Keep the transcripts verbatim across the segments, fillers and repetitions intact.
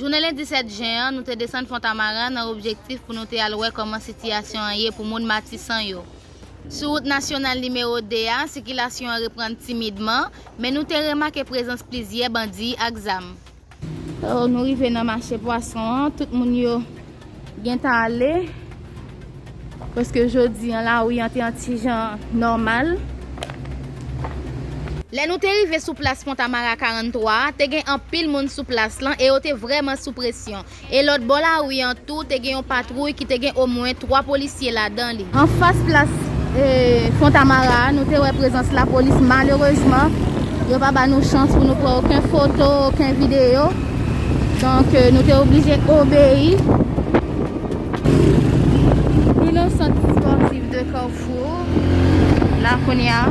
Jounen lendi sèt jen an, nou te desann Fontamara nan objektif pou nou te al wè kòman sitiyasyon an ye pou moun Matisan yo. Sou wout nasyonal nimewo de a, sikilasyon an reprann timidman, men nou te remake prezans plizyè bandi ak zam. So, nou rive nan mache pwason an, tout moun yo gentan ale, paske jodi an lari an te yon ti jan nòmal. Lè nou te rive sou plas Fontamara karannwa a, te gen anpil moun sou plas lan e yo te vrèman sou presyon. E lòt bò lari an tou, te gen yon patwouy ki te gen omwen twa polisye ladan li. Anfas plas, e, Fontamara a, nou te wè prezans lapolis. Malerezman, yo pa ba nou chans pou nou pran okenn foto, okenn videyo. Donk, e, nou te oblije obeyi. Nou nan sant espòtif de Carrefour la kounye a.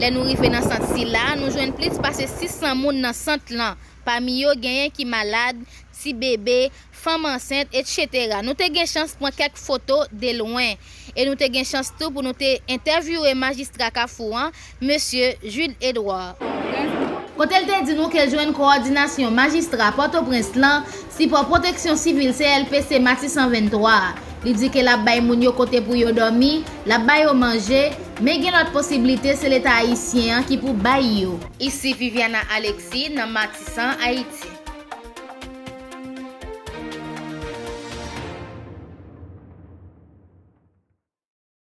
Lè nou rive nan sant sila, nou jwenn plis pase sis san moun nan sant lan. Pami yo, genyen ki malad, ti bebe, fanm ansent, etsetera. Nou te gen chans pran kèk foto de lwen. E nou te gen chans tou pou nou te entèvyouwe majistra Kafou an, mesye Jude Edouard. Kote l te di nou ke l jwenn kowòdinasyon majistra Pòtoprens lan, sipò Pwoteksyon Sivil C L P C Matisan venntwa a. Li di ke l ap bay moun yo kote pou yo dòmi, l ap ba yo manje, men gen lòt posiblite se Leta ayisyen an ki pou bay yo. Isi Viviana Alexis nan Matisan, Ayiti.